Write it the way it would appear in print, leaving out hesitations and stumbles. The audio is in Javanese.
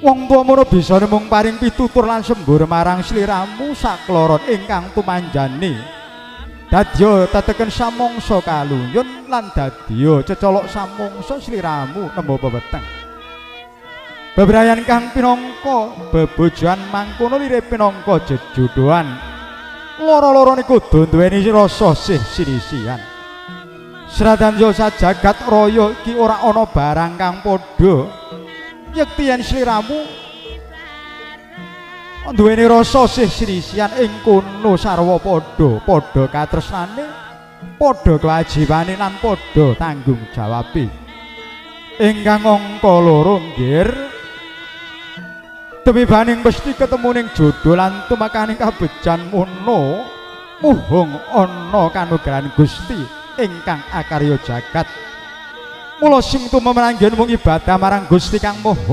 Wong tuwa mono bisane mung paring pitutur lan sembur marang sliramu sakloron ingkang tumanjani. Dadya teteken samangsa kaluyun lan dadya cecolok samangsa sliramu nembo pepeteng. Bebrayan kang pinangka bebojoan mangkono lire pinangka jejodohan. Loro-lorone kudu duweni rasa sih sinisian. Sradan yo sajagat raya iki ora ana barang kang padha. Yekti yen sliramu duweni rasa sih sinisian ing kono sarwa padha, padha katresnane, padha kewajibane lan padha tanggung jawabe. Ingkang angka loro nggir temibaning mesti ketemuning jodho lan tumekaning kabejan mono muhung ana kanugrahan Gusti ingkang akarya jagat. Mula sing tumemranggen mung ibadah marang Gusti Kang Maha